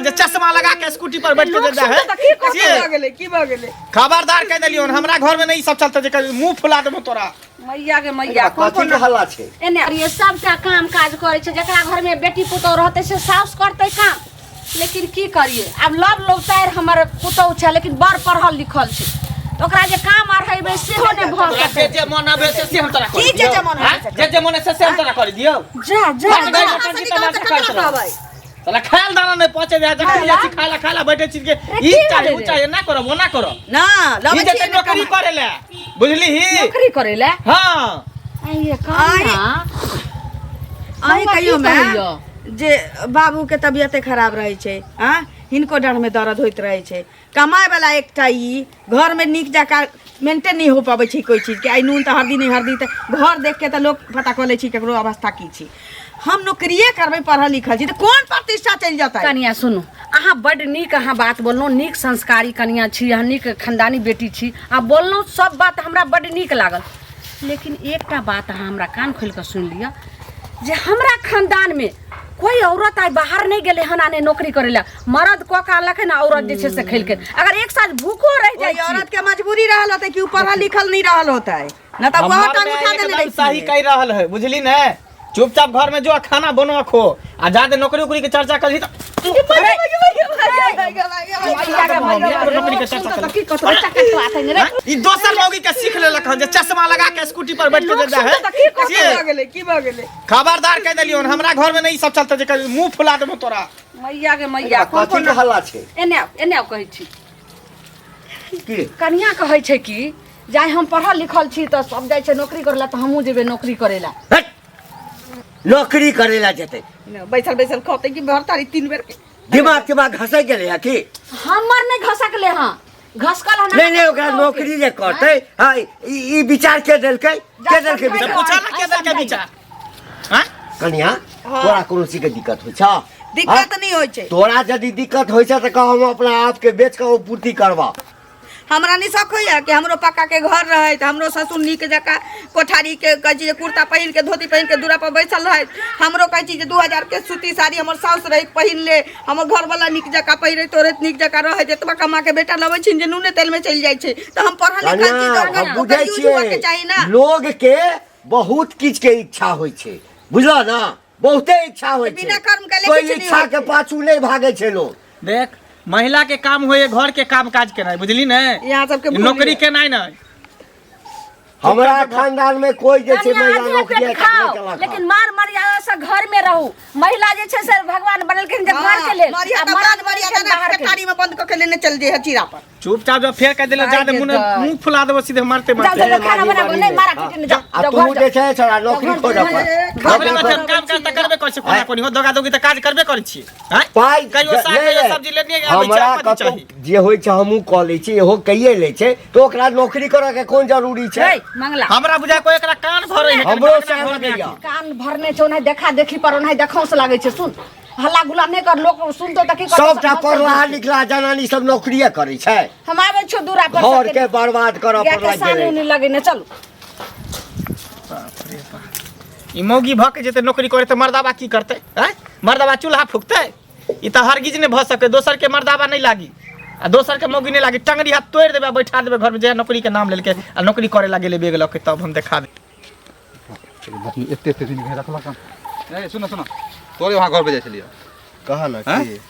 हन जे चश्मा लगा के स्कूटी पर बैठ के लोक जे है सुनतै तऽ की कहतै? से भऽ गेलै की भऽ गेलै खबरदार कह देलियौ हन, हमरा घर में नहीं ई सब चलते जे कभी मुंह फुला देबो तोरा। मैया के मैया, कोन कथी कोन के हल्ला छै? एने ये सबटा काम काज करै छै, जकरा घर में बेटी पुतोह रहतै से साउस करतै काम। लेकिन की करिए, आब लव लोतारि हमर पुतोह छै, लेकिन बड़ पढ़ल लिखल छै, तऽ ओकरा जे काम अढ़ेबै सेहो नहि भऽ तोरा सकतै। जे जे मन आबे से से हम तोरा कर की जे जे मन दियौ। आबे से जे जे मन से से हम तोरा कर दियौ। जा जा भाग जा। गई। अहाँ से निकलत तऽ ककरा कहबै? तोरा खायल दाना नहीं पहुंचे दे, जखन जाइ छी खाय ला, खाय ला बैठे छी के ई की चाही, भेलै ऊ रे? चाही, ना करब ओना करब। ना ई लबै जेतै छियै ने नौकरी कमाइ। करे ले, बुझली ही? नौकरी करै लए? हाँ। आइये कनिया, अहीं बौआ, की कहियो मे कहैया? जे बाबूके तबियते खराब रहै छै, आँ हिनको डाँढ़मे दर्द होइत रहै छै, कमाय वाला एकटा ई घरमे नीक जकाँ मेंटेन नहि हो पबै छै कोइ चीजके। आइ नून तऽ हरदी नहि, हरदी तऽ घर देख के तऽ लोक पता कऽ लै छै केकरो अवस्था की छै। हम नौकरिए करबै, पढ़ल लिखल छी तऽ कोन प्रतिष्ठा चलि जेतै? कनिया सुनू, अहाँ बड्ड नीक अहाँ बात बोललहुँ, नीक संस्कारी कनिया छी अहाँ, नीक खानदानी बेटी छी, अहाँ बोललहुँ सब बात हमरा बड्ड नीक लागल। लेकिन एकटा बात अहाँ हमरा कान खोलि कऽ सुनि लिअ जे हमरा खानदानमे कोई औरत आइ बाहर नहि गेलै हन आ नहि नौकरी करै लए। मरद कऽ के आनलकै ने, औरत जे छै से खेलकै। अगर एक साँझ भूखो रहि जाइ ओहि छी, औरत के मजबूरी रहल होतै कि ओ पढ़ल लिखल नहि रहल होतै, न तऽ वह हमर टांग माय उठा देने एकदम रहितियै। सही कहि रहल है, बुझली ने? चुपचाप घर में जो आ खाना बनो खो, आ जादे नौकरी उकरी के चर्चा करही तऽ नौकरी के चर्चा करही। की कहतौ बच्चा कटवा आते ने रे? ई दोसर मौगी के सीख लेलक हन जे चश्मा लगा के स्कूटी पर बैठ के लोक जे है सुनतै तऽ की कहतै? से भऽ गेलै की भऽ गेलै? खबरदार कह देलियौ हन, हमरा घर में नहीं ई सब चलते जे कभी मुंह फुला देबो तोरा। मैया के मैया, कोन कथी कोन के हल्ला छै? एने आउ, एने आउ कहै छी। की? कनिया कहै छै कि जाय हम पढ़ल लिखल छी तऽ सब जाइ छै नौकरी करै लए, तऽ हमहूँ जेबै नौकरी करै लए। हट! नौकरी करे ला जेतै? न, बैसल बैसल खतै कि भर तारी तीन बेर के दिमाग तिमाग घसै गेलै है की? हमर नहि घसकले हँ, घसकल हन। नहीं नहीं, ओकरा नौकरी जे करतै, हाँ, ई ई विचार के देलकै? के देलकै तऽ विचार? पूछा ना के देलकै विचार, हाँ? कनिया, तोरा कोनो चीज के दिक्कत होइ छौ? दिक्कत नहि होइ छै। तोरा यदि दिक्कत होइ छै तऽ कह, हम अपना आपके बेच कऽ ओ पूर्ति करबा। हमरा नहि शौक होइए कि हमरो पक्का के घर रहै, हमरो ससुर नीक जकाँ कोठारी के कहै छी जे कुर्ता पहिर के धोती पहिर के दूरा पर बैसल रहै, हमरो कहै छी जे 2000 के सूती साड़ी हमर साउस रहै पहिर ले, हमर घरवला नीक जकाँ पहिरैत ओढ़ैत नीक जकाँ रहै। एतबा कमा के बेटा लबै छी जे नूने तेलमे चलि जाइ छै, तऽ हम पढ़ल लिखल छी तऽ कनिया, हम ओकर बुझै यूज हुअके छियै चाही ने। लोग के बहुत किछ के इच्छा होइ छै, बुझल ना? बहुते इच्छा होइ छै। बिना कर्म केले कोई किछु नहि इच्छा होइ के छै। पाछू नहि भागै छै लोग। देख, महिला के काम होइए घर के काम काज केनाइ, बुझली ने? यहाँ सबके भूल नौकरी गेल। केनाइ नहि। हमरा खानदान में कोई जे छै कनिया महिला आधे नौकरी पेट आइ तक नहि खाओ केलक हँ। लेकिन मार मर्यादा से घर में रहू। महिला जे छै से भगवान बनेलखिन जे घर के लेल, आ मर्यादा मर्द बंद, मर्यादा बनेलखिन बाहर के। पेटारी में बंद कऽ के लेने चल जे है चीरा पर। चुपचाप जब फेर कह देले जा दे, मुंह मुंह फुला देबो सीधे मारते जाओ मारते। जाओ, खाना बनाबो नहीं, मारा पीटी नहीं, जाओ आ जाओ तू घर जे जाओ। छै छोड़ा नौकरी खोजऽ पर। हमरे माथे काम काज तऽ करबे करै छी, कोना कोनी हो दोगा दोगी तऽ काज करबे करै छी। हैं? पाइ कहियो साग नहि, कहियो नहि। सब्जी लेने आबै छै, हमरा कथी कतौ चाही? जे होइ छै हमहूँ कऽ लै छी, इहो कैये लै छै, तऽ ओकरा नौकरी करऽ के कोन जरूरी छै? हे मंगला, हमरा बुझा कोई एकरा कान भरे है। हमरो सएह लगैया। कान भरने छै, ओनाहि देखा देखी पर ओनाहि देखौंस लागै छै। सुन, हल्ला गुल्ला नहि कर, लोक सुनतो तऽ की करतौ? सबटा पढ़लाहा लिखला जनानी सब नौकरिये करै छै। हम आबै छियौ दूरा पर। घर के बर्बाद करऽ गाय पर के लागि सानी गेलै। उनी लगेने चलू। ई मौगी भऽ के जेतै नौकरी करे तऽ मर्दाबा की करतै? आँय, मर्दाबा चूल्हा फूकतै? ई तऽ हरगिज नहि भऽ सकै। दोसर के मर्दाबा नहि लागी आ दोसर के मौगी नहि लागी, टंगरी हाथ तोड़ि देबै आ बैठा देबै घरमे। जे नौकरी के नाम लेलकै आ नौकरी करे ला गेलै बेग लऽ के, तब हम देखा देबै। एते एते दिन भेल रखलक हन। ए सुन सुन, तोरे वहाँ घर पे जाइ छलियै। कह न। हैं? की?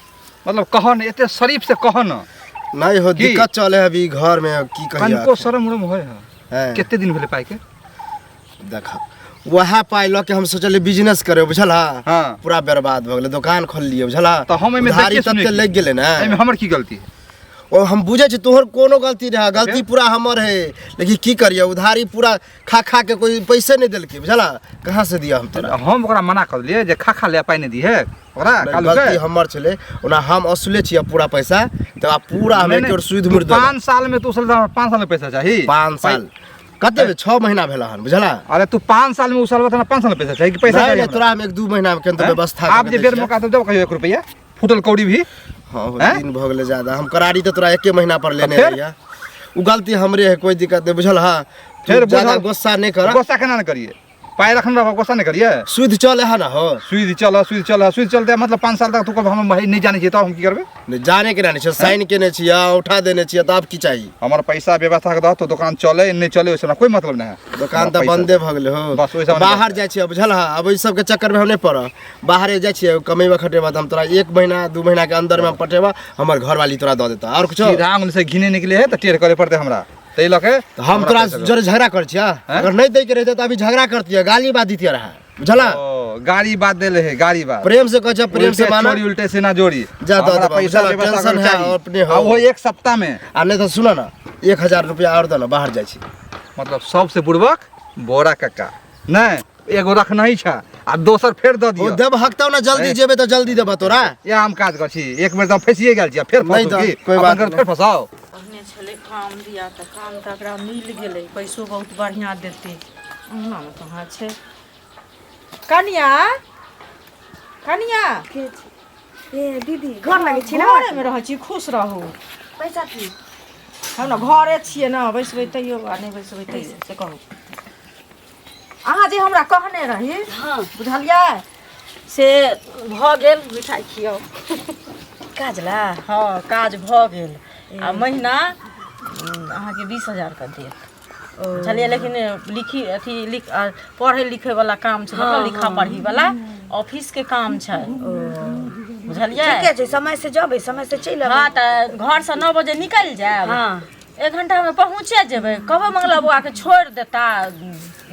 मतलब कह न, एते शरीफ से कह न। नहीं हो। की? दिक्कत चले है अभी घर में, की कहिया। कनिको शरम उरम होय है? हैं? कते दिन भेलै पाइ के? देख, वएह पाइ लऽ के हम सोचलियै बिजनेस करे, बुझल? हाँ। पूरा बर्बाद भऽ गेलै, दोकान खोललियै, बुझल? तऽ हम एहिमे उधारी देखिए सुनिए तते की? लागि गेलै ने। एहिमे हमर की गलती है? ओ हम बुझै छी तोहर कोनो गलती रहै, गलती फेर? पूरा हमर है, लेकिन की करियै, उधारी पूरा खा खा के कोई पैसे नहीं देलकै, बुझला? कहाँ से दिया हम तोरा? हम ओकरा मना कर देलियै जे खा खा ले, पाइ नहि दिहे ओकरा। नहीं, कालू के गलती हमर छलै, ओना हम असुले छियै पूरा पैसा, तऽ आब पूरा हम नहीं, एक नहीं, सुध तू मुड़ देबै। 5 साल में तू उसल 5 साल में पैसा चाही? 5 साल कते भेल? 6 महीना भेल हन, बुझला? अरे तू 5 साल में उसलबा तऽ 5 साल में पैसा चाही कि पैसा नहीं चाही नहीं हमरा? तोरा हम 1-2 महीना में केहन हैं? व्यवस्था आब कऽ जे दै बेर छियै। मौका देब कहियो 1 रुपैआ फूटल कौड़ी भी। हाँ हो, हैं? दिन भऽ गेलै ज्यादा, हम करारी तऽ तोरा एके महीना पर लेने फेर? रहियै, ओ गलती हमरे है, कोई दिक्कत नहीं, बुझल? हाँ, फेर ज्यादा बुझल? गुस्सा नहीं कर। गुस्सा केना ने करिए? पाइ रखने रहब गुस्सा नहि करिए। सुधि चल है ना हो। सुधि चल, सुधि चल, सुधि चलते मतलब 5 साल तक तू कहब हम भाई नहीं जाने छियै, तब हम की करबै? नहीं, जाने के नहीं छै, साइन केने छियै, उठा देने छियै, तऽ आब की चाही? हमर पैसा व्यवस्था के दह तो दुकान चले नहीं चले ओइसे हमरा कोई मतलब नहीं है। दुकान हमरा तऽ पैसा बंदे भऽ गेलै हो। बस ओहि सब बाहर जाइ छियै बुझल है, अब एहि सबके चक्करमे हम नहि पड़ब। बाहरे जाइ छियै कमेबा खटेबा तऽ हम तोरा 1 महीना 2 महीना के अंदरमे हम पटेबा, हमर घरवाली तोरा दऽ देता। आओर कुछो? सीधा आंगुल से घिने निकले है तऽ टेढ़ करे पड़तै हमरा, ताहि लऽ के तऽ हम तोरा जरे झगड़ा करै छियै। अगर नहि दै के रहितै तऽ अभी झगड़ा करतियै, गाली बात दितियै रहै बुझला। ओ, गाली बात देले है, गाली बात। प्रेम से कहै छै, प्रेम से उल्टे माना। चोरी, उल्टे से ना जोड़ी। जा दऽ हमरा देबा, पैसा बुझला, व्यवस्था टेंशन करके है, चाही। अपने हो। आ ओहो 1 सप्ताह में। आ नहि तऽ सुनऽ ना, 1000 रुपया आओर दऽ ना, बाहर जाइ छी। मतलब सबसे बुड़बक बोरा कक्का नहि, एगो रखना ही छा आ दोसर फेर दऽ ओ दियौ। देब हक तब ना, जल्दी जेबै तऽ जल्दी देबऽ तोरा। इएह हम काज करै छी, एक बेर तऽ हम फँसिए गेल छी, आ फेर नहि फँसू तऽ की? कोइ अपन बात घर नहि। फेर फँसाउ। कहने छलै काम दिया तऽ काम तऽ एकरा मिल गेलै, पैसो बहुत बढ़िआँ देतै। अङ्गनामे कहाँ छै कनिया? कनिया ए दीदी, घर लगै छी ना? घरेमे रहै छी, खुश रहू। पैसा की हम ने घरे छियै ने, बैसबै तैयो आ नहि बैसबै तैयो, से कहू अहाँ जे हमरा कहने रही। हाँ। बुझलियै से भऽ गेल। मिठाइ खियाउ। काज ला? हँ, काज भऽ गेल आ महीना अहाँके 20,000 के देत बुझलियै। लेकिन लिखी अथी लिख पढ़ै लिखै वाला काम छै, मतलब लिखा पढ़ी वाला ऑफिस के काम छै बुझलियै। ठीके छै, समय से जेबै, समय से चलि अबै। हँ, तऽ घरसँ 9 बजे निकलि जायब। हाँ। 1 घंटामे पहुँचे जेबै। कहबै मंगला बौआके छोड़ि देता,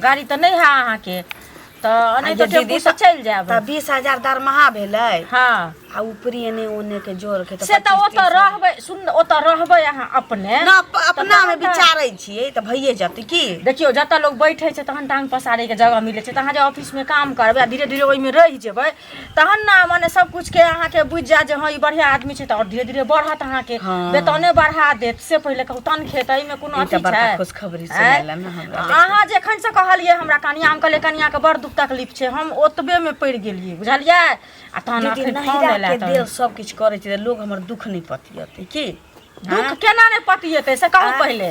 गाड़ी तऽ नहि है अहाँके, तऽ एनाहिते आ ये दीदी टेम्पू से चलि जायब। तऽ 20,000 दरमाहा भेलै हाँ। आ ऊपरी एने ओने के जोड़ के तऽ से तऽ 25 ओतऽ रहबै, सुन, ओतऽ रहबै अहाँ अपने ना, अपना मे तहन तऽ- विचारै छियै तऽ भइए जेतै की। देखियौ, जतऽ लोग बैठे छै तहन टांग पसारे के जगह मिलै छै। तऽ अहाँ जे ऑफिसमे काम करबै आ धीरे धीरे ओहिमे रहि जेबै तहन ने मने सब कुछ के अहाँके बुझि जायत जे हँ ई बढ़िआँ आदमी छै, तऽ आओर धीरे धीरे बढ़त, अहाँके हँ। वेतने बढ़ा देत। से पहिले कहू, तनखे तऽ एहिमे कोनो ई अथी तऽ बड़का छै? खुशखबरी आँय? सुनेला ने हमरा। अहाँ जखन से कहलियै हमरा कनिया, हम कहलियै कनियाके बड़ दुख तकलीफ छै, हम ओतबेमे पड़ि गेलियै बुझलियै। आ तहन दीदी अखन फोन नहिरा एला के तऽ देल सब किछु करै छै तऽ लोग हमर दुख नहि पतियतै की? दुख केना नहि पतियेतै से कहू पहिले।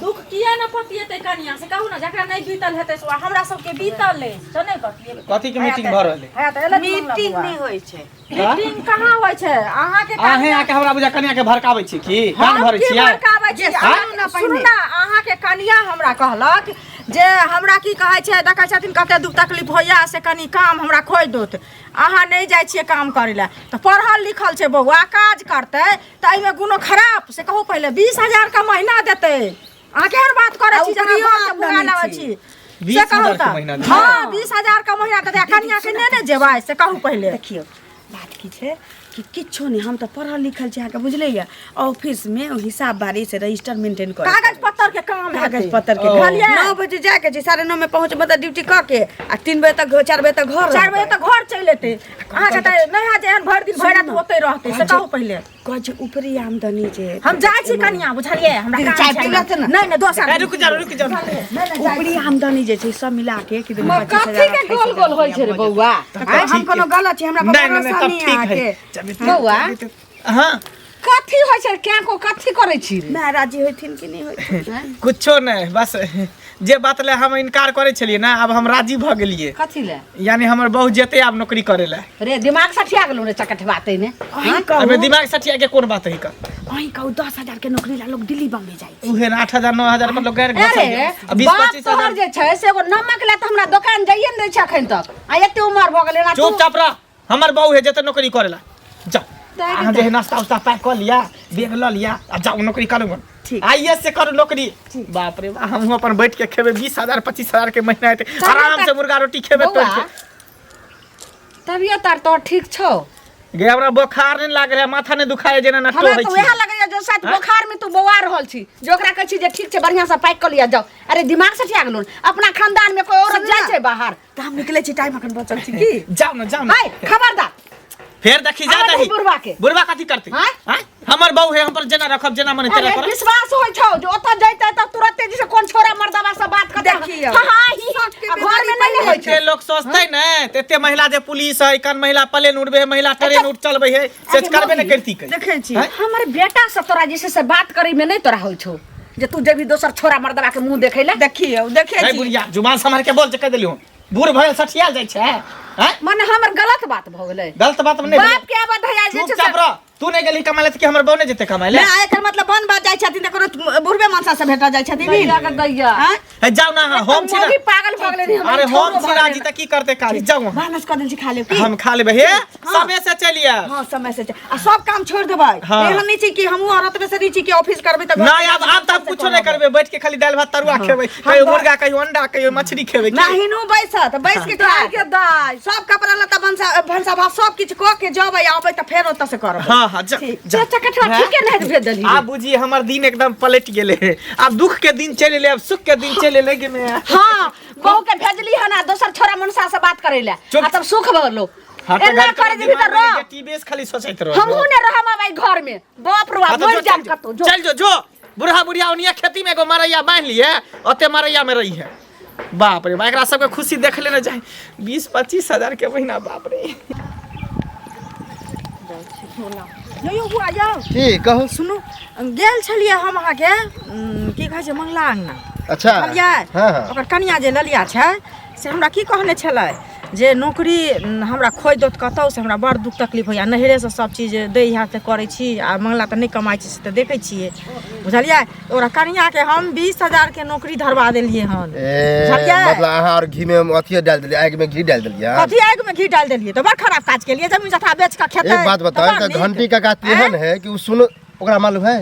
दुख किया ने पतियेतै कनिया, से कहू ने। जकरा नहि बीतल हेतै से, हमरा सबके बीतल अछि से नहि पतियेतै? कथी के मीटिंग भऽ रहल है तऽ एलै मीटिंग नहि होइ छै। मीटिंग कहाँ होइ छै अहाँके? अहें आके हमरा बुझा कनिया के भड़काबै छी की कान हम भरै की छियै? भड़काबै छी? जे सुनू ने सुनू पहिने। ने, अहाँके कनिया हमरा कहलक जे हमरा की कहै छै, देखै छथिन कते दुख तकलीफ होइया, से कनि काम हमरा खोजि दोत। अहाँ नहि जाइ छियै काम करै लए। तऽ पढ़ल लिखल छै बौआ, काज करतै तऽ एहिमे कोनो खराब, से कहू पहिले। 20,000 के महीना देतै। अहाँ केहन बात करै आ छी जे अहाँ उपरियो घरके भुगा आमदनी लाबै छै। छी? से 20,000 कहू के तऽ महीना देतै? हँ, 20,000 के महीना देतै आ कनिया के नेने जेबै, से कहू पहिले। देखियौ, बात की छै कि किछो नहि, हम तऽ पढ़ल लिखल छी अहाँके बुझले यऽ। ऑफिसमे हिसाब बारी से रजिस्टर मेंटेन कर कागज पत्तर के काम कागज हेतै। पत्तर के। बुझलियै? 9 बजे जाके छै, 9:30 में पहुँच, मतलब ड्यूटी कऽ के आ 3 बजे तक, 4 बजे तक घर 4 बजे तक घर चलि एतै। अहाँके तऽ नहि हैत जे एहन भरि दिन भरि राति ओतै रहतै, से कहू पहिले। कहै छै ऊपरी आमदनी छै। हम जाइ छी कनिया, बुझलियै, हमरा दीदी, काम चाय छै। पी लेतै ने? नहि नहि, दोसर ए, रुक जा, रुक जा। ऊपरी आमदनी जे छै सब मिला के कि कथी के गोल गोल होइ छै रे बौआ? हम कोनो गलत छी? हमरा पर नहीं नहीं भरोसा तब नहीं ठीक है। अहाँके। बौआ, हाँ। कथी होइ छै? क्या को कथी करै छी रे? माय राजी होथिन कि नहि होथिन? कुछो नहीं, बस जे बात ले हम इनकार करै छलियै ना, आब हम राजी भऽ गेलियै। कथी ले? यानी हमर बहू जेतै आब नौकरी करै लए। रे, दिमाग सठिया गेलौ रे चकठवा तैने? अहीं अबे कहू, दिमाग सठिया के कोन बात है का? अहीं कहू, 10,000 के नौकरी ला लोग दिल्ली बम्बे जाइ छै। उहे ना, 8,000 9,000 पर लोग गैर घसल अरे गेल। आ 20 बाप 25 तोहर हजार जे छै से एगो नमक ले तऽ हमरा दोकान जाइए ने दै छै अखन तक, आ एते उमर भऽ गेलै ना तू। चुपचाप रह, हमर बहू है, जेतै नौकरी करै ला। जाओ, अहाँ जे है नाश्ता उस्ता पैक कऽ लिया, बैग लऽ लिया आ जाओ नौकरी करू। ठीक। आइए से करू नौकरी। बाप रे बाप, हमहूँ अपन बैठ के खेबै। 20,000 25,000 के महीना हेतै, आराम से मुर्गा रोटी खेबै तोड़ि बौआ के। तबियत आर तोहर ठीक छौ? गे, हमरा बोखार नहि लागल है, माथा नहि दुखाय जेना ना हमरा टोहै तऽ छी। उएह लगैया जे शायद बोखार में तू बौआ रहल छी, जे ओकरा कहै छी जे ठीक छै, बढ़िआँ से पैक कऽ लिअ, जाउ। अरे, दिमाग से ठिया गेलौ? अपना खानदान में कोई औरत सुनू जाइ ना। छै बाहर? तऽ हम निकलै छी, टाइम अखन बचल छै की। जाओ ना, जाओ ना। हाय, खबरदार। फेर देखी जा आबै दही दही बुढ़बा के। बुढ़बा कथी करतै? आँय? आँय? हमर बहू है, हम पर जेना रखब जेना मन तेना अरे करब। विश्वास होइ छौ जे ओतऽ जैतै तऽ तुरते जे छै कोन छोरा मर्दबा से बात करतै? देखियौ। हाँ, हाँ, ही, ही। सबके आ घर में बीमारी नहि ने होइ छै। एते लोग सोचतै ने तऽ एते महिला जे पुलिस है, कन महिला प्लेन उड़बै है, महिला ट्रेन उड़ चलबै है, से करबे ने करती कै। देखै छी। आँय? हमर बेटा से तोरा जे छै से बात करै में नहि तोरा होइ छौ। जे तू जेबही दोसर छोरा मर्दबा के मुंह देखै ले। देखियौ, देखै नहीं छी। बुढ़िया जुबान सम्हार के बोल जे कह देलियो, बूढ़ भयल सठियाल जाइ छै हैं? मने हमर गलत बात भऽ गेलै? गलत बात नहि भेलै। बाप के आबत है जे छै चुपचाप रह। तू नहि गेलही कमाय ले तऽ की हमर बहू नहि जेतै कमाय ले? नहि, एकर मतलब बन बात जाइ छथिन तऽ कोनो बुढ़बे मनसा से भेटा जाइ छथिन। दैया के दैया। आँय? हे जाउ ना अहाँ, हम छी ना। मौगी पागल भऽ गेलै रे हमर, अरे हम छौरो छी भऽ राजी गेलै। तऽ की करतै काज, जाउ अहाँ। भानस कऽ देल छी, खा लेब की? हम खा लेबै। हे समय से चलि आयब। हँ, समय से आ सब काम छोड़ि देबै। हाँ। एहन नहि छै कि हमहूँ औरत में से नहि छी कि ऑफिस करबै तऽ घर नहीं, अब तऽ हम कुछो नहीं करबै, बैठ के खाली दालि भात तरुआ खेबै, कहियो मुर्गा कहियो अंडा कहियो मछली खेबै की? नाहिनो बैसत, बैस के दाइ खाय के दाइ। सब कपड़ा लत्ता भनसा भनसा भात सब किछु कऽ के जेबै, आबै तऽ फेर ओतऽ से करबै। हाँ हाँ, जा जा। चाचा कठवा ठीके नहीं भेज देली। आब बुझी हमर दिन एकदम पलट गेलै, आब दुख के दिन चलि एलै, आब सुख के दिन चलि एलै गे मैं। हाँ, बहू के भेजली है ना दोसर छोरा मनसा से बात करे ले चुप। आ तब सुख भलो। हाँ, तऽ एना घर करे देबी तऽ रह। टीबीएस खाली सोचैत रह। हमहूँ ने रहम अब एहि घर में, बाप रे हाँ, बाप, तऽ मर जो, जाम चल जो, कतौ जो। चल जो, जो बुढ़ा बुढ़िया ओनिया खेती में एगो मरैया बान्हि लिए, ओते मरैया में रही है। बाप रे बाप, एकरा सबके खुशी देख लेने जाए, 20-25 हजार के महीना, बाप रे। यौ यौ बुआ यौ। की कहू? सुनू, गेल छलियै हम अहाँके की कहै छै मंगला अङ्गना। अच्छा। बुझलियै? हाँ हाँ। ओकर कनिया जे ललिया छै से हमरा की कहने छलै जे नौकरी हमरा खोजि देत कतहु से, हमरा बड़ दुख तकलीफ होइए, नैहरेसँ सब चीज दै है तऽ करै छी आ मंगला तऽ नहि कमाइ छी से तऽ देखै छियै, बुझलियै? तऽ ओकरा कनियाके हम 20 हजारके नौकरी धरबा देलियै हन। ए, बुझलियै? मतलब अहाँ और घी में अथिये डाल देलियै, आगि में घी डाल देलियै हन। कथी आगि में घी डालि देलियै? तऽ बड़ खराब काज केलियै, जमीन जथा बेच कऽ खेतै। एक बात बताओ, तऽ बड़ तऽ नीक। घंटी काका तेहन है कि उ सुन ओकरा मालूम है?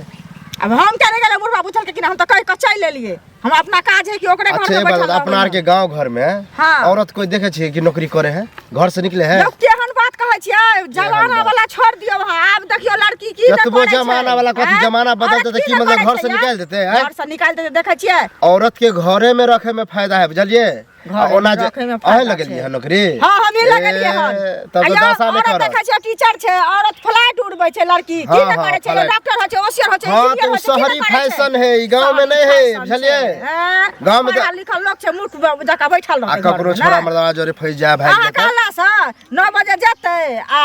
अब हम क्या नहीं गेलै बुढ़बा बुझल के कि हम तऽ कहि कऽ चलि एलियै, हम अपना काज है कि ओकरे घर अच्छा में एक बात बैठल बताओ, अपना आर रहबै। के गांव घर में हाँ। औरत कोई देखे छियै कि नौकरी करे है, घर से निकले है? लोक केहन बात कहै छियै, जमाना बात? वाला छोड़ दियौ अहाँ, आब देखियौ लड़की की नहि कतबो करै छै। जमाना वाला कथी, आँय? जमाना बदलतै औरत तऽ की नहि मतलब करै घर से छै यार? निकालि देतै, आँय? घर से निकालि देतै, देखै छियै? औरत के घरे में रखे में फायदा है, बुझलियै? घरे आ ओना में जे रखे में फायदा अहें लगेलियै छै। हन नौकरी? हाँ, हमही लगेलियै हन। तब तऽ आ यौ, दशा नहि औरत करत। देखै छियै टीचर छै, औरत फ्लाइट उड़बै छै, लड़की की हाँ, नहि हाँ, करै छै? फ्लाइट। डॉक्टर होइ छै, ओसियर होइ छै, हाँ, इंजीनियर तऽ ओ होइ छै, की शहरी नहि करै छै? फैशन है, ई गाँव में नहीं है, शहरी फैशन बुझलियै? छै, हैं? गाँव में तऽ पढ़ल लिखल लोक छै, मूर्ख जकाँ बैठल आ रहतै ककरो घरमे, छोरा नहि? मर्दाना जोरे फँसि जाय भागि अहाँ जेतै। कहलासँ 9 बजे जेतै आ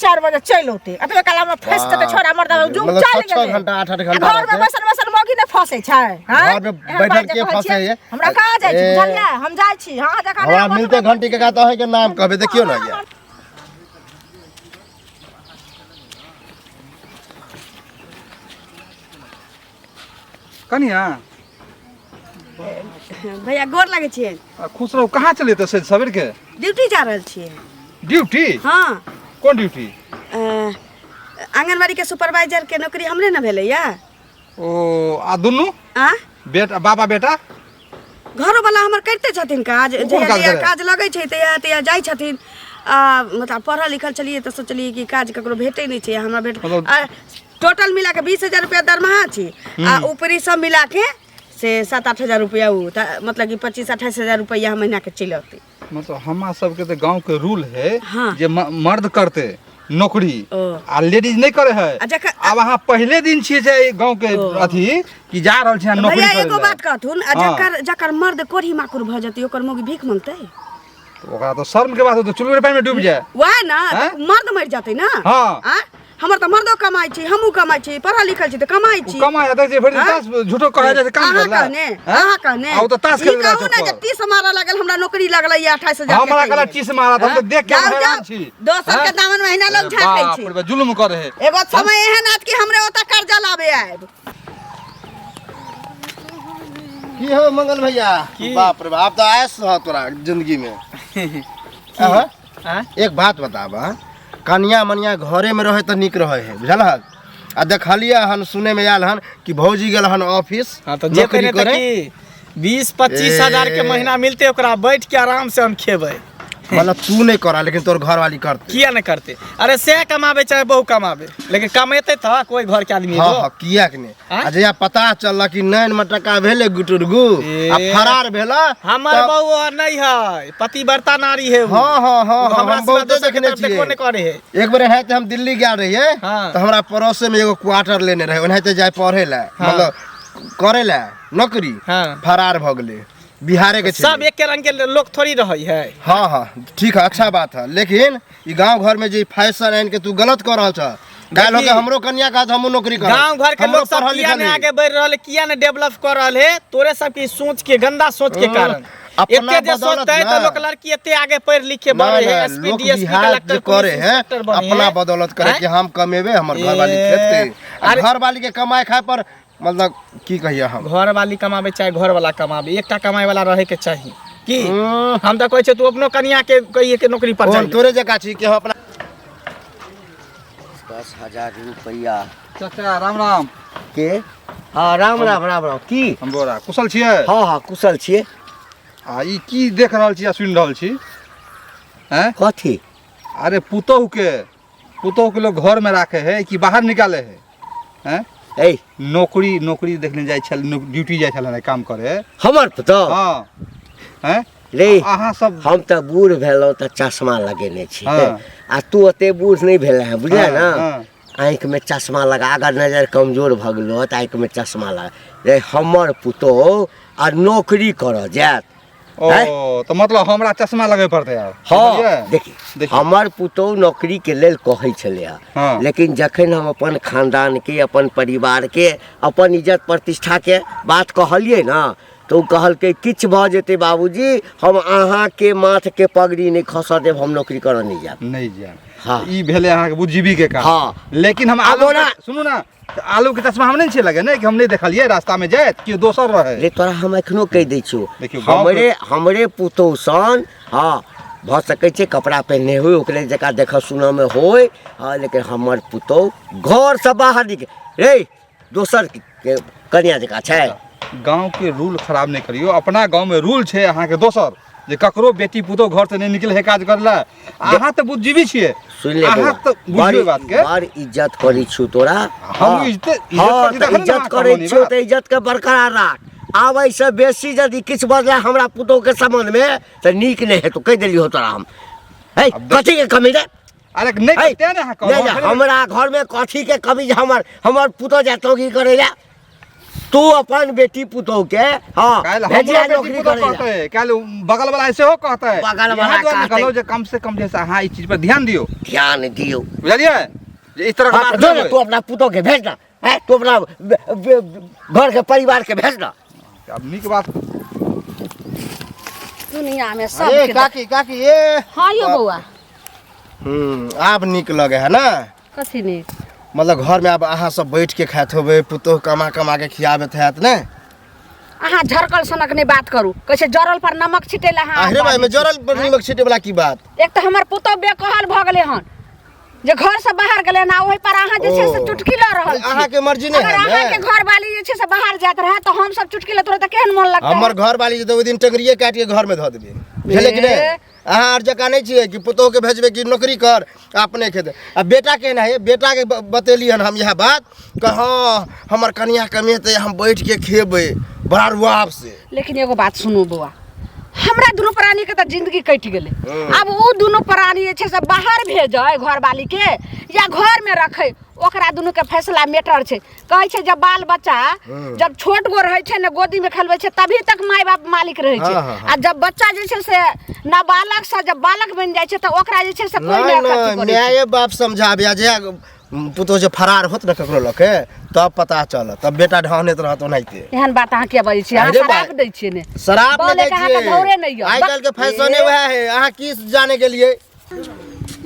4 बजे चलि औतै, एतबे कालमे फँसि जेतै छोरा मर्दा जुग मतलब चलि छः छः गेलै। घंटा, आठ आठ आ घंटा घरमे रहतै। बैसल बैसल मौगी नहि फँसै छै, हैं? घरमे एहन बैठल बात जे के कहै छियै, फँसैये? हमरा कहाँ जाइ छी, ए, बुझलियै? हम जाइ छी, अहाँ जकाँ नहि हमरा अपन मिलते घंटी के तऽ अहींके नाम कहबै, देखियौ ने ये। कनिया। भैया, गोर लगै छियै। आ, खुश रहू। कहाँ चलिए तऽ से सवेर के? ड्यूटी जा रहल छियै। ड्यूटी? हाँ। कोन ड्यूटी? आंगनबाड़ी के सुपरवाइजर के नौकरी हमरे ने भेलैया। ओ, आ दुनू आ बेटा, बाबा बेटा? घरो वाला हमर करिते छथिन काज। कोन जहिया काज जहिया करै? काज लगै छै तहिया तहिया जाइ छथिन। आ मतलब पढ़ल लिखल छलियै तऽ सोचलियै कि काज ककरो भेटै नहि छै, हमरा भेट मतलब- आ टोटल मिला के 20,000 रुपया दरमाहा छै आ ऊपरी सब मिला के से 7-8 हजार रुपया, उ तऽ मतलब कि 25-28 हजार रुपया महीना के चलि औतै। मतलब हमरा सबके तऽ गाँव के रूल है जे मर्द करते नौकरी ओ। आ लेडीज नहि करे है। आ जखन आब अहाँ पहिले दिन छियै जे एहि गाँव के अथी कि जा रहल छी अहाँ नौकरी भैया, करे एगो लए। बात कहथुन आ जकर जकर मर्द कोढ़ी माकुर भऽ जेतै, ओकर मौगी भीख मंगतै? तऽ ओकरा तऽ शर्म के बात होतै, चुल्लू पानि में डूबि जाए। वएह ने। हैं? तऽ मर्द मरि जेतै ने। हाँ। आ हमर तऽ मर्दो कमाइ छी, हमहूँ कमाइ छी, पढ़ल लिखल छी तऽ कमाइ ओ छी। कमाइ हेतै जे भरि दिन हैं? ताश झूठो कहै जाइ छै काम अहाँ करला। कहने, अहाँ कहने। आ ओ तऽ ताश ई खेलै कहू ने जे टीस मारऽ लागल, हमरा नौकरी लगलै या 28,000 के। हमरा कहला तैयो। टीस मारत, हम तऽ देख के जाउ, हैरान जाउ। छी। दोसर के हैं? दामन महीना लोग झाँकै बाप छै। रे बाप, जुलुम करे है। एगो समय एहन आत कि हमरे ओतऽ कर्जा लाबे आयब। की हो मंगल भैया? बाप रे बाप, तऽ आयस रह तोरा जिंदगी में। अहाँ? आँय? एक बात बताब, कनिया मनिया घरे में रहे तऽ नीक रहे है, बुझल हक? आ देखलियै हन, सुने में आयल हन कि भौजी गेल हन ऑफिस हाँ तऽ जेतै नौकरी नहि तऽ करे। की, 20-25 हजार के ए। महीना मिलते, ओकरा बैठ के आराम से हम खेबै। मतलब तू नहीं करा लेकिन तोर घरवाली करते? किया नहीं करते? अरे से कमाबे चाहे बहु कमाबे, लेकिन कमेते तऽ कोई घर के आदमी हाँ एगो। हाँ, किया के नहीं? आँय? आ जहिया पता चलल कि नैन में टका भेले गुटुरगु ए। आ फरार भेला हमर बहु और नहीं है, पतिव्रता नारी है उ। हाँ हाँ हाँ उ हाँ हमरा हम सिवा बहुते दोसर के देखने तरफ देखबो छियै। नहीं करे है। एक बेर एनाहिते हम दिल्ली गेल रहियै तऽ हमरा पड़ोसे में एगो क्वार्टर लेने रहे, ओनाहिते जाय पढ़े लए, मतलब करे लए नौकरी। फरार भऽ गेलै, बिहारे के सब छलै। एके रंग के लोग थोड़ी रहे है। हाँ हाँ, ठीक है, अच्छा बात है, लेकिन ई गांव घर में जे फैशन आनि के तू गलत कऽ रहल छ। काल्हि होके हमरो कन्या कहत हमहूँ नौकरी करब। गांव घर के हमरो लोग सब पढ़ल किया लिखल ने है। आगे बढ़ रहल है, किया ने डेवलप कर रहल है, तोरे सब के सोच के, गंदा सोच के कारण। अपना एते जे बदौलत सोचते है ना। तो लोग लड़की एते आगे पढ़ लिख के बढ़े ना, है, ना, एसपी लोक डीएसपी बिहार कलेक्टर जे करे पुलिस है इंस्पेक्टर बने अपना है। बदौलत करे हैं? कि हम कमेबे, हमर घर वाली ए, खेतै। आ अरे- घर वाली के कमाए खाए पर मतलब की कहिए हम। घर वाली कमाबे चाहे घर वाला कमाबे, एकटा कमाए वाला रहे के चाही की। हम्म। हम तऽ कहै छियै तू अपनो कनिया के कहिए के नौकरी पर कोन जाय। तोरे जकाँ छी कि हम अपना 10,000 रुपैआ। चाचा राम राम। के? हाँ राम राम राम राम। की हम बोरा कुशल छियै? हाँ हाँ कुशल छियै। आ ई की देख रहल छी आ सुनि रहल छी? हैं? कथी? अरे पुतोहु के लोग घर में राखे है कि बाहर निकाले है? हैं? ए नौकरी नौकरी देखने जाइ छल, ड्यूटी जाइ छल ने काम करे। हमर पुतोहु? हाँ। हैं? रे अहाँ सब हम तऽ बूढ़ भेलहुँ तऽ चश्मा लगेने छी। हाँ। आ तू ओते बूढ़ नहीं भेल है, बुझलियै हाँ, ना? हाँ। आँखि में चश्मा लगा, अगर नजर कमजोर भऽ गेलो तऽ आँखि में चश्मा लगा। रे हमर पुतोहु आ नौकरी करऽ जायत। ओ तऽ मतलब हमरा चश्मा लगबै पड़तै आब। हाँ, बुझलियै? देखी, देखियौ। हमर पुतोहु नौकरी के लेल कहै छलै हँ। हाँ। लेकिन जखन हम अपन खानदान के, अपन परिवार के, अपन इज्जत प्रतिष्ठा के बात कहलियै ना, तऽ ओ कहलकै किछु भऽ जेतै बाबूजी, हम अहाँके माथके पगड़ी नहि खसऽ देब, हम नौकरी करऽ नहि जायब। नहि जायब। हाँ। ई भेलै अहाँके बुद्धिजीवी के काम। हाँ। लेकिन हम आब आलू ओना सुनू ना, तऽ आलू के चश्मा हम नहि छियै लगेने कि हम नहि देखलियै रास्ता में जाइत, केओ दोसर रहै। रे तोरा हम एखनो कहि दै छियौ, देखियौ, गाँव हमरे हमरे पुतोहु सन, हाँ, भऽ सकै छै कपड़ा पहिरने होय, ओकरे जकाँ देखऽ सुनऽ मे होय, हाँ, लेकिन हमर पुतोहु घरसँ बाहर निकल रे दोसर के कनिया जकाँ छै। गाँव के रूल खराब नहि करियौ, अपना गाँव में रूल छै अहाँके दोसर, जे ककरो बेटी पुतोहु घर से नहि निकले है काज करला। अहाँ तऽ बुद्धिजीवी छियै, सुनि ले अहाँ बौआ, तऽ बुझियौ बात के। बड़ इज्जत करै छियौ तोरा। हम हाँ। इज्जत हाँ, करै छी तऽ तखन ने इज्जत अहाँ करै कहलहुँ ई छियौ बात। तऽ इज्जत के बरकरार राख। आब एहिसँ बेसी यदि किछु बजला हमरा पुतोहु के संबंध में तऽ नीक नहि हेतौ, कहि देलियौ तोरा हम। हे, आब देख- कथी के कमी रे? अरे नहि हे, तें ने अहाँ कहलहुँ, नहि, नहि, हमरा घर में कथी के कमी जे हमर पुतोहु जायत नौकरी करै लए? तू अपन बेटी पुतोहु के, हाँ, काल्हि भेजिया हमरो बेटी नौकरी पुतोहु करै लए। कहतै, काल्हि बगल वाला सेहो कहतै। बगल वाला इएह दुआरे कहतै। कहलहुँ जे कम से कम जे से अहाँ ई चीज पर ध्यान दियौ। ध्यान दियौ। बुझलियै? जे इस तरह के हाँ, बात जो नहि ने, होय। तू अपना पुतोहु के भेज ना, हैं? तू अपना घर के परिवार के भेज ना। आब नीक बात। दुनिया में सब अरे काकी काकी ए। हाँ यो बौआ। आब नीक लगे है ना? कथी नीक? मतलब घर में आब अहाँ सब बैठ के खाइत होबै, पुतोहु कमा कमा के खियाबैत हैत ने? अहाँ झरकल सनक नहि बात करू, कहै छै जरल पर नमक छिटै लए अहाँ अरे भाई, में जरल पर नमक छिटै वाला की बात? एक तऽ हमर पुतोहु बेकहल भऽ गेलै हन, जे घर से बाहर गेलै ना, ओहि पर अहाँ जे छै से ओ। चुटकी लऽ रहल छी। अहाँके मर्जी नहि अगर है ने? अहाँके घर वाली जे छै से बाहर जाइत रहए तऽ हम सब चुटकी लैत रहै तऽ केहन मोन लगतै? हमर घर वाली जे ओहि दिन टंगरिए काटि के घर में धऽ देबै, बुझलियै कि नहि? ए। अहाँ आर जकाँ नहि छियै कि पुतोहु के भेजबै कि नौकरी कर अपने खेतै। आ बेटा केहन है? बेटा के बतेली हन हम इएह बात कि हाँ हमर कनिया कमेतै, हम बैठ के खेबै बड़ा रुआब से। लेकिन एगो बात सुनू बौआ, हमरा दुनू प्राणी के तऽ जिंदगी कटि गेलै, आब ओ दुनू प्राणी जे छै से बाहर भेजै घरवाली के या घर में रखै, ओकरा दुनू के फैसला मैटर छै। कहै छै जब बाल बच्चा जब छोट गो रहै छै ने, गोदी में खेलबै छै, तभी तक माय बाप मालिक रहै छै। हाँ, हाँ, हाँ। आ जब बच्चा जे छै से नाबालक से जब बालक बनि जाइ छै तऽ ओकरा जे छै से कोइ नहि नहि अथी नहि करै छै। माये बाप समझाबे, जे पुतोहु जे फरार होत ने ककरो लके तब पता चलत, तब बेटा ढहनेत रहत ओनाहिते। एहन बात अहाँ किया बजै छियै? अहाँ अरे शराब भाई, दै छियै ने? शराब नहि बोले दै के अहाँके छियै। धौरे नहि यऽ। आइ काल्हि के फैशने वएह है, अहाँ की जाने गेलियै?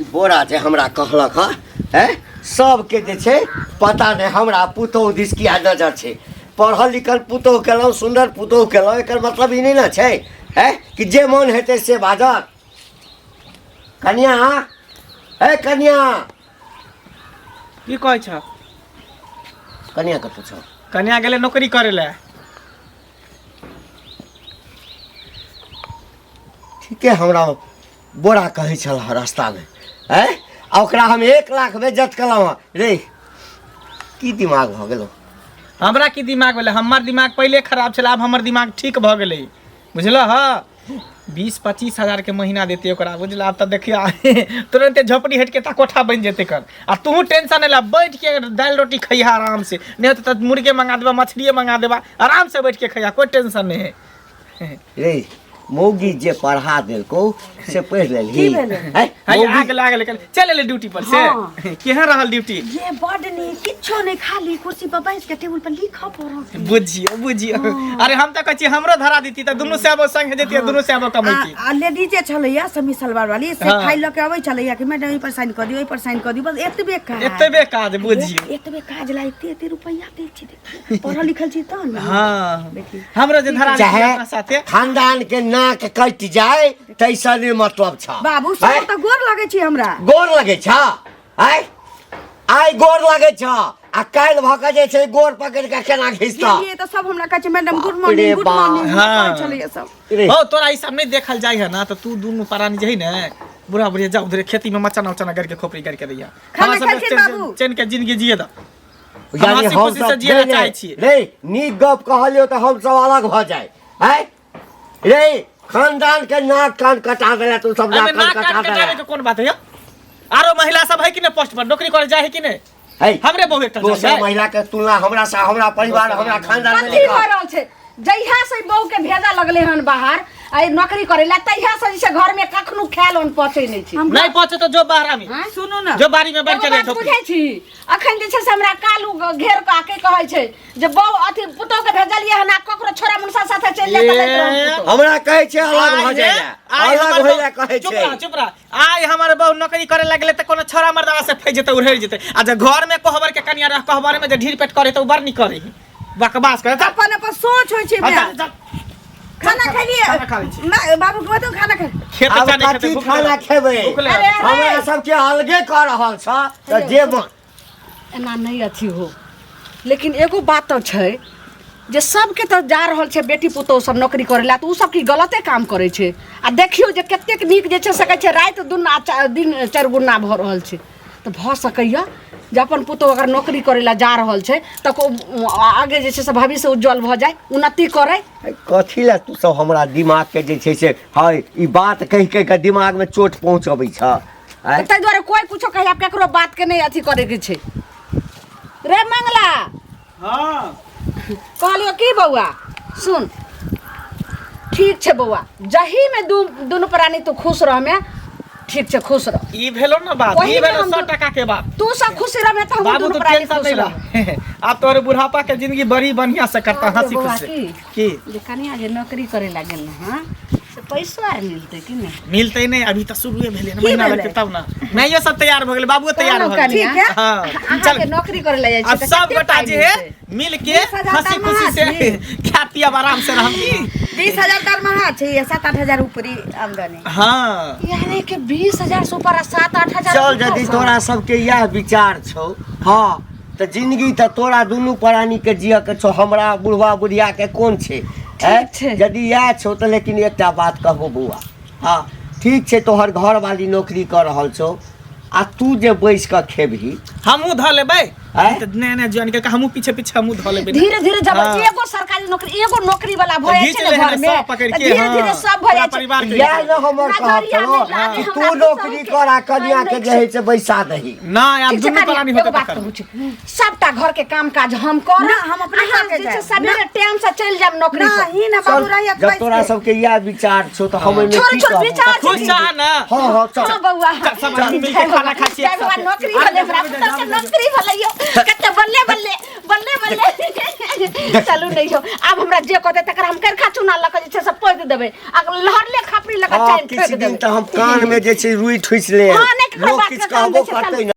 ई बोरा जे हमरा कहलक हँ, हैं, सबके जे छै पता नहि हमरा पुतोहु दिस किया नजर छै। पढ़ल लिखल पुतोहु केलहुँ, सुन्दर पुतोहु केलहुँ, एकर मतलब ई नहि ने छै, हैं, कि जे मन हेतै से बाजत। कनिया, हे कनिया। की कहै छ? कनिया कतऽ छौ? कनिया गेलै नौकरी करै लए। ठीके हमरा बोरा कहै छल रास्तामे, हैं, आ ओकरा हम 1 लाख बेज्जत केलहुँ हँ। रे की दिमाग भऽ गेलौ? हमरा की दिमाग भेलै? हमर दिमाग पहिले खराब छलै, आब हमर दिमाग ठीक भऽ गेलै, बुझलह? 20-25 हजार के महीना देतै ओकरा, बुझलह? आब तऽ देखियौ तुरन्ते झोपड़ी हटि के तऽ कोठा बनि जेतै कर। आ तूहू टेंशन नहि ले, बैठ के दालि रोटी खइहा आराम से, नहि होतै तऽ मुर्गे मंगा देबा, मछलिए मंगा देबा, आराम से बैठ के खइहा, कोई टेंशन नहीं है। रे मौगी जे पढ़ा देलको से पढ़ि लेलही की भेलै? हैं? है मौगी आग लागल कल चल एले ड्यूटी पर से हाँ। केहन रहल ड्यूटी ये बड नीक, किछो नहि, खाली कुर्सी पर बैस के टेबुल पर लिखऽ पड़त। बुझियो बुझियो। अरे हम तऽ कहै छी हमरो धरा देती तऽ दुनू सेबो संग जेती दुनू सेबो कमैती। आ लेडीजे छलैया समी सलवार वाली से हाँ। फाइल लऽ के अबै छलैया कि मैडम एहि पर साइन कऽ दियौ, एहि पर साइन कऽ दियौ, बस एतबे काज। एतबे काज बुझियो। एतबे काज ला एते एते रुपैआ दै छै। देखियौ, पढ़ल लिखल छी तहन ने। हाँ देखी। हमरो जे धरा देती चाहे अपना साथे खानदान के नाक कटि जाए तैसँ नहि मतलब छ। बाबू सब हैं? तऽ गोर लगै छी हमरा। गोर लगै छ? आय आइ गोर लगै छ आ काल्हि भऽ कऽ जे छै गोर पकड़ि कऽ केना घिचतह? गेलियै तऽ सब हमरा कहै छै मैडम गुड बाप रे मॉर्निंग, गुड बाप। मॉर्निंग हाँ। कहै छलैया सब। रे, हो तोरा ई सब नहीं देखल जाय है ना तो तू दुनू प्राणी जे है ने बुढ़ा बुढ़िया जा उधरे खेती में मचाना उचाना करके खोपड़ी करके दैया। खाना हमरा सब खेलखिन बाबू? चैन के जिंदगी जिए दा। हम यानी हंसी हम खुशी से सब जिए ला नहीं, चाहै छियै। नहीं नीक गप कहलियौ तऽ हम सब अलग भऽ जाय। आँय रे, खानदान के नाक कान कटा देला तू सब, एहिमे नाक कान नाक कटा कान देला। कटाबे के कोन बात है यौ? आरो महिला सब है कि नहीं पोस्ट पर नौकरी करे जाए है कि नहीं? है। हमरे बहु एकटा दोसर जाय। महिला के तुलना हमरा से, हमरा परिवार, हमरा खानदान में कथी नहीं भऽ कर। रहल छै? जहिया से बहू के भेजा लगले हन बाहर आ नौकरी करे ला तहिया से जे छै घर में कखनो खायल अन्न पचै नहि छै। नहीं पचे तो जो बाहर आमी। हाँ? सुनू ना। जो बाड़ी में बैठ एगो के रहे बात बुझै छी, अखन जे छै से हमरा कालू घेर कऽ आके कहै छै जे बहु अथी पुतोह के भेजलियै हन आ ककरो छोरा मुनसा साथे चलि जाय तऽ लैत रहू पुतोह। हमरा कहै छै अलग भऽ जाय ला, आइ अलग हमर होइ ला बहु- कहै चुप छै। रह, चुप रह। आइ हमर बहु नौकरी करे लगले तऽ कोनो छोरा मर्दावा से फैस जेतै, उड़ेर जेतै। आ जे घर में कोहबर के कनिया रह, कोहबर में जे ढीर पेट करे तऽ उ बड़ नीक करे। बकवास करे। चल। अपन अपन सोच होइ छै। हाँ, माय। चल, चल। खाना खेलियै? खाना खा लै छी। माय, बाबू के बताउ खाना खा। खेत आब चाने खेतै, कथी भूख खाना लगल। खेबै? भूख लगल। अरे, अरे। हमरा सबके अलगे कऽ रहल छ तऽ जे मन। एना नहि अथी हो, लेकिन एगो बात तऽ छै जे सबके तऽ जा रहल छै बेटी पुतोह सब नौकरी करै ला तऽ ओ सब की गलते काम करै छै? आ देखियौ जे कतेक नीक जे छै से कहै छै राति दुना दिन चारि गुना भऽ रहल छै। तऽ भऽ सकैया जे अपन पुतोह अगर नौकरी करै ला जा रहल छै तऽ आगे जे छै से भविष्य उज्जवल भऽ जाय, उन्नति करै। कथी लए तू सब हमरा दिमाग के जे छै से है ई बात कहि कहि के दिमाग में चोट पहुँचबै छ? आँय? ताहि दुआरे कोइ कुछो कहे आब केकरो बात के नहि अथी करैके छै। रे मंगला। हाँ। कहलियौ की बौआ सुन, ठीक छै बौआ, जही में दुनू प्राणी तू खुश रहमे, ठीक छै, खुश रह। ई भेलो ना बात, ओही ई में भेलो हम 100 टका के बात। तू सब खुश रहमे तऽ हम बाबू दुनू तू प्राणी टेंशन खुश नहीं रहब। ला। आब तोहर बुढ़ापा के जिंदगी बड़ी बढ़िया से करता, कहलियौ हंसी बौआ खुश से। की? की? जे कनिया जे नौकरी करे लागल ने, हाँ, से पैसो आर मिलतै कि नहि? मिलतै नहि, अभी तऽ शुरुए भेलै ने, की महीना भेलै? लगतै तब ना। माइयो सब तैयार भऽ गेलै, बाबुओ तैयार कहलहुँ भऽ गेलै। कनिया, ठीक है। हाँ, अहाँके चल। नौकरी करे ला जाइ अब छै तऽ सब कते गोटा पाइ जे है मिलतै? मिल के 20,000 हंसी खुशी से दरमाहा खा पियब, आराम से रहब की? 20,000 दरमाहा छै, 7-8 हजार ऊपरी आमदनी। हाँ। यानी कि 20,000 से ऊपर आ 7-8 हजार चल ऊपर यदि से। तोरा सबके इएह विचार छौ, हाँ, तऽ जिंदगी तऽ तोरा दुनू प्राणी के जियऽ के छौ, हमरा बुढ़वा बुढ़िया के कोन छै? ठीक छै। यदि इएह छौ तऽ लेकिन एकटा बात कहबो बौआ, हाँ ठीक छै तोहर घरवाली नौकरी कऽ रहल छौ आ तू जे बैस कऽ खेबही, हमहूँ धऽ लेबै। आँय? तऽ नया नया ज्वाइन करके हमहूँ पीछे पीछे हमहूँ धऽ लेबै। धीरे धीरे जब हाँ। एगो सरकारी नौकरी, एगो नौकरी वाला भऽ जाइ घीच छै ने ले घर में, सब पकड़ तऽ के, धीरे हाँ। धीरे सब भऽ पूरा जाइ छै। परिवार के इएह ने हमर कहब नजरिया छलौ नहि लागे कि हमरा तू नौकरी पुतोहु के। कर आ कनिया के नहि जे है से बैसा दही। नहि, आब ठीक छै दुनू कनिया, प्राणी एगो होतै बात तखन। कहू छी, सबटा घर के काम काज हम करब। ना, हम अपने अहाँ करके जे छै जायब। सबेरे टाइम से चलि जायब नौकरी पर। नहीं ना बाबू चल, रहिए जब तोरा सबके इएह विचार छौ तऽ हम ओहिमे छोड़ की छोड़ कहबौ? विचार खुश छै। चाह ना। हाँ हाँ चल। हाँ बौआ। चल, सब आदमी मिलके खाना खाइ छियै जय एक बौआ, साथे। नौकरी भेलै हमरा पुतोह के, नौकरी भेलै यौ। कते बल्ले बल्ले बल्ले बल्ले। चलू नहि यौ, आब हमरा जे कहतै तकरा हम करखा चूना लऽ कऽ जे छै से पोति देबै आ लहरले खपरी लऽ कऽ हाँ, चानि किछु ठोकि दिन देबै। तऽ हम कान में जे छै रुइ ठुसि ले, हाँ, नहि ककरो लोक बात किछु के कान कहबो दै छै, करतै चलू। ने।